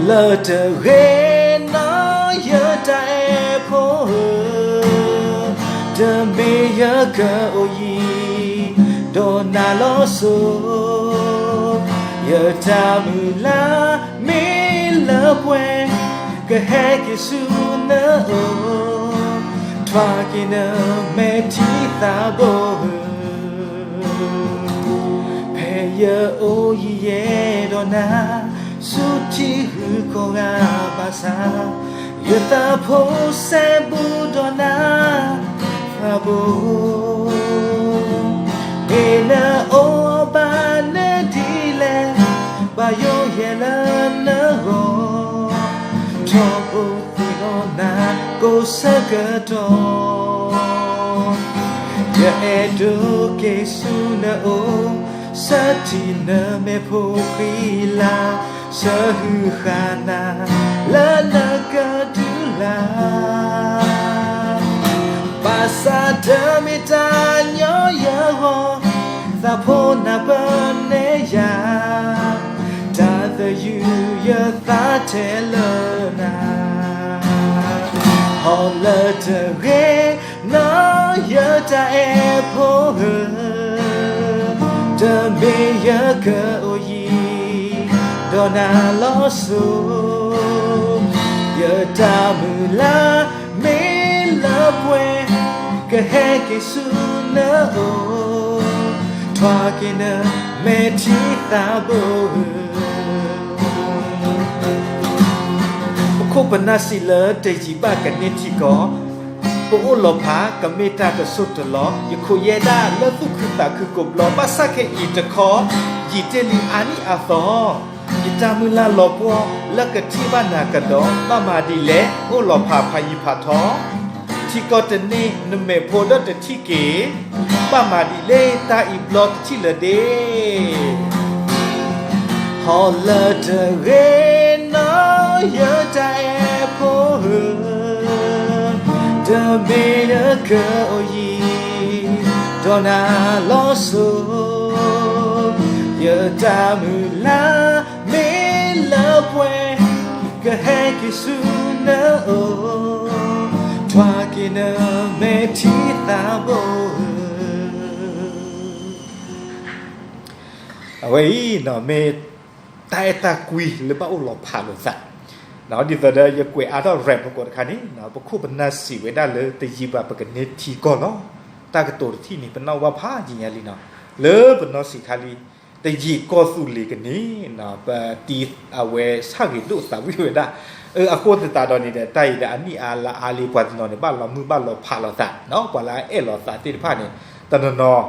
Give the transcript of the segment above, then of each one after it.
လၢတဂ့ၤနီၢ်ယတၢ်အဲၣ်ဖိဧၢ, တမ့ၢ်ယကအိၣ်ယံၤ, ဒီးနၤလီၤစိၤ, ယတၢ်မုၢ်လၢ်မ့ၢ်လၢပှဲၤ, ကဟဲက့ၤဆူနအိၣ်, ထွါက့ၤနမဲာ်ထံသးဘိဧၢ ဖဲယအိၣ်ယံၤယဲဒီးနၤ, ဆူထံဂုၤကီၢ်ဂၤဘၣ်ဆၣ်, ယသးဖိစဲဘူးဒီးနၤသးဘိ, မ့ၢ်နအိၣ်ဘၣ်န့ၣ်ဒ်လဲၣ်, ဘၣ်ယိၣ်ယဲလၢနဂီၢ်, ထီဘိသ့ၣ်နီၣ်နၤကိးဆၢကတီၢ် ယအဲၣ်ဒိးက့ၤဆူနအိၣ်, ဆၢထံနမဲာ်ဖိဃံလၤ, ဆၢဟုဃာ်နၤလၢနကဒုးလၤ, ဘၣ်ဆၣ်တမ့ၢ်တၢ်ညီယဂီၢ်, သးဖိနၢ်ပၢၢ်နဲယၤ, တၢ်သယုၢ်ယသးထဲလၢနၤ ဟီၣ်လၢတဂ့ၤနီၢ်ယတၢ်အဲၣ်ဖိဧၢ, တမ့ၢ်ယကအိၣ်ယံၤ, ဒီးနၤလီၤစိၤ, ယတၢ်မုၢ်လၢ်မ့ၢ်လၢပှဲၤ, ကဟဲက့ၤဆူနအိၣ်, ထွါက့ၤနမဲာ်ထံသးဘိဧၢ ပခိၣ်ပနၢ်စံးလၢတယံာ်ဘၣ်ကန့ၢ်ထံကီၢ်, ပအိၣ်လီၤဖးကမ့ၢ်တၢ်ကဆိၣ်တလီၤ, ယခိၣ်ယဲဒၣ်လၢသူၣ်ခုသးခုကိးဘျီ, ဘၣ်ဆၣ်ခဲအံၤတခီ, ယံာ်တ့ၢ်လံအါနံၣ်အါသီ, ယတၢ်မုၢ်လၢ်လီၤပှီၢ်လၢကထံၣ်ဘၣ်နၤကဒီး, ဘၣ်မၤဒ်လဲၣ်, အိၣ်လီၤဖးဖးယံၤဖးထီ, ထံကီၢ်တန့ၢ်နမဲာ်ဖိဒီးတထံၣ်က့ၤ, ဘၣ်မၤဒ်လဲၣ်တၢ်အံၤဘျီတထံၣ်လၢၤဒ့ ဟီၣ်လၢတဂ့ၤနီၢ်ယတၢ်အဲၣ်ဖိဧၢ, တမ့ၢ်ယကအိၣ်ယံၤ, ဒီးနၤလီၤစိၤ, ယတၢ်မုၢ်လၢ်မ့ၢ်လၢပှဲၤ, ကဟဲက့ၤဆူနအိၣ်, ထွါက့ၤနမဲာ်ထံသးဘိဧၢ အဝဲအံၤ မ့ၢ်တၢ်အဲၣ်တၢ်ကွံလၢဘၣ်အိၣ်လီၤဖးလိာ်သး, ဒ်သိးဒီးယကွဲးအါထီၣ် rap မကိးတခါန့ၣ်, ပခိၣ်ပနၢ်စံးဝဲဒၣ်လၢတယံာ်ဘၣ်ပကန့ၢ်ထံကီၢ်လီၤ. တၢ်ကတိၤတထံၣ်န့ၣ် ပနၢ်ဟူဘၣ်ဖးယံာ်ညါလံနီၤ, လၢပနီၢ်စံးခါလံ, တယံာ်ကီၢ်သူလ့ၤကန့ၢ်, ပတံၤအဝဲဆၣ်ဂ့ၤဒိၣ်သးဝံၣ်ဝဲဒၣ်, အဃိသတးဒီးန့ၣ်ဒီး တၢ်အံၤဒီးအနံၣ်အါလါအါလံ ပှၤတနီၤန့ၣ် ဘၣ်လီၤမုၢ်ဘၣ်လီၤဖးလိာ်သး, ပှၤလၢအအဲၣ်လိာ်သးသ့ၣ်တဖၣ်န့ၣ်, တနီၤနီၤ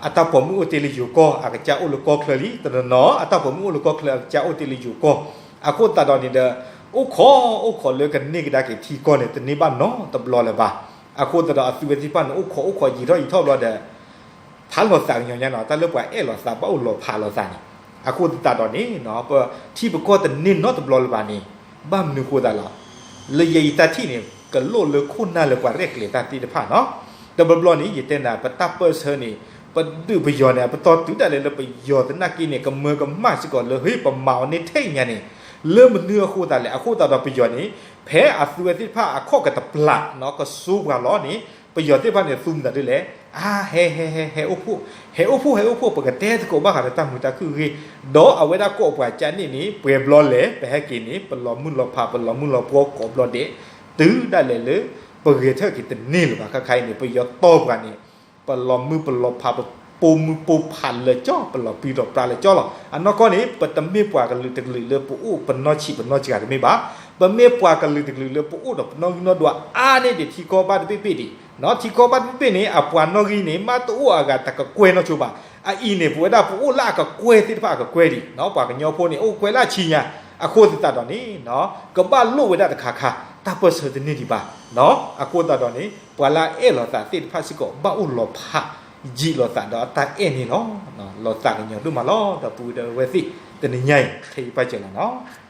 အတၢ်ပိာ်မုၣ်အိၣ်တ့ၢ်လၢယိၤကီၢ် အကစၢ်အိၣ်လၢကီၢ်ချၢလံ, တနီၤနီၤ အတၢ်ပိာ်မုၣ်အိၣ်လၢကီၢ်ချၢ အကစၢ်အိၣ်တ့ၢ်လၢယိၤကီၢ်, အဃိသတးဒီးန့ၣ်ဒီး အိၣ်ခိးအိၣ်ခိးလၢကန့ၢ်ကဒါက့ၤထံကီၢ်န့ၣ် တန့ၢ်ဘၣ်နီတဘျီလၢၤဘၣ်. အဃိသတးဒီးအသုဝဲသ့ၣ်တဖၣ်န့ၣ် အိၣ်ခိးအိၣ်ခိးယံာ်ထီၣ်ယံာ်ထီၣ်ဘျီဒီး ဖးလိာ်သးကညီၤညါနီၤ, တၢ်လၢပှၤအဲၣ်လိာ်သးဘၣ်အိၣ်လီၤဖးလိာ်သးန့ၣ်, အဃိသတးဒီးန့ၣ် ပထံပကီၢ်တန့ၢ်နီတဘျီလၢၤဘၣ်န့ၣ်, ဘၣ်မနုၤဃိသးလီၤ. လၢယဲအံၤတၢ်ထံၣ်န့ၣ် ကလိၣ်လၢခိၣ်နၢ်လၢပှၤရဲၣ်ကျဲၤတၢ်သ့ၣ်တဖၣ်နီၤ, တဘျီဘျီန့ၣ် ယတဲနၤ ပတၢ်ပၢၢ်ဆၢန့ၣ် ပဒုးပယီၤန့ၣ် ပတီၢ်တုၤဒၣ်လဲာ်လၢပယီၤသနာ်က့န့ၣ် ကမၢကမၣ်စ့ၢ်ကီးလၢ ဟ့ၣ်ပမၤအီၤန့ၢ်ထဲအံၤညါန့ၣ်, လၢမနုၤအဃိသးလဲၣ်. အဃိသတးဒီးပယီၤန့ၣ် ဖဲအသုဝဲသ့ၣ်တဖၣ်အခီၣ်ကတပျၢ်နီၤ ကစိပှၤလီၤန့ၣ်, ပယီၤသ့ၣ်တဖၣ်န့ၣ် သူမတၤဒ်လဲၣ်, အါ ဟဲ ဟဲ ဟဲ ဟဲအိၣ်ဖှိၣ် ဟဲအိၣ်ဖှိၣ် ဟဲအိၣ်ဖှိၣ် ပကတဲသကိးဘၣ်ဃးဒီးတၢ်မုာ်တၢ်ခုၣ်အဂ့ၢ်, ဒီးအဝဲဒၣ်ကိးပှၤကန့ၣ်န့ၣ် ပှဲၤဘျီလဲၣ် ပဟဲက့ၤန့ၣ် ပလီၤမုၢ်လီၤဖး ပလီၤမုၢ်လီၤပှီၢ်ကိးဘျီဒဲး, တုၤဒၣ်လဲာ်လၢ ပဂဲၤထၢၣ်က့ၤတန့ၢ်လၢၤဘၣ်. ခါခါအံၤန့ၣ် ပယီၤတီပှၤန့ၣ် ပလီၤမုၢ်ပလီၤဖး ပပိာ်မုၢ်ပိာ်ဖးလၢာ်ကၠီ ပလီၤပြံဒီးပြါလၢာ်ကၠီလီၤ. အနီၢ်ကီၢ်န့ၣ် ပတမ့ၢ်ပှၤကလုာ်တကလုာ်လၢပအိၣ်ပနီၢ်ဆံးပနီၢ်စှၤတမ့ၢ်ဘၣ်. ပမ့ၢ်ပှၤကလုာ်တကလုာ်လၢပအိၣ်ဒီးပနီၢ်ဂံၢ်နီၢ်ဒွးအါန့ၢ်ဒံးထံကီၢ်ဘၣ်တဘ့ၣ်ဘ့ၣ်ဒံး, ထံကီၢ်ဘၣ်တဘ့ၣ်ဘ့ၣ်န့ၣ် အပှၤနီၢ်ဂံၢ်န့ၣ် မ့ၢ်တအိၣ်အဂၤတကကွဲၢ်နီၢ်ဆိဘၣ်. အအံၤန့ၣ် ပဝဲဒၣ်ပအိၣ်လၢအကကွဲၢ်သ့ၣ်တဖၣ်အကကွဲၢ်ဒံး, ပှၤကညီဖိန့ၣ် အိၣ်ကွဲၢ်လၢအဆံညါ, အဃိသတးဒီးန့ၣ် ကဘၣ်လိၣ်ဝဲဒၣ်တခါခါ တၢ်ပၢၢ်ဆၢတန့ၢ်ဒံးဘၣ်. အဃိသတးဒီးန့ၣ် ပှၤလၢအအဲၣ်လိာ်သးသ့ၣ်တဖၣ်စ့ၢ်ကီး ဘၣ်အိၣ်လီၤဖး ယံာ်လိာ်သးဒီးအတၢ်အဲၣ်န့ၣ်လီၤ. လီၤသးကညီၤဒိၣ်မးလီၤ. ဒီပုၢ်ဝဲၢ်သ့ၣ် တနံၤညါအံၤ ခဲအံၤပၢ်စၢၤလီၤနီၤ.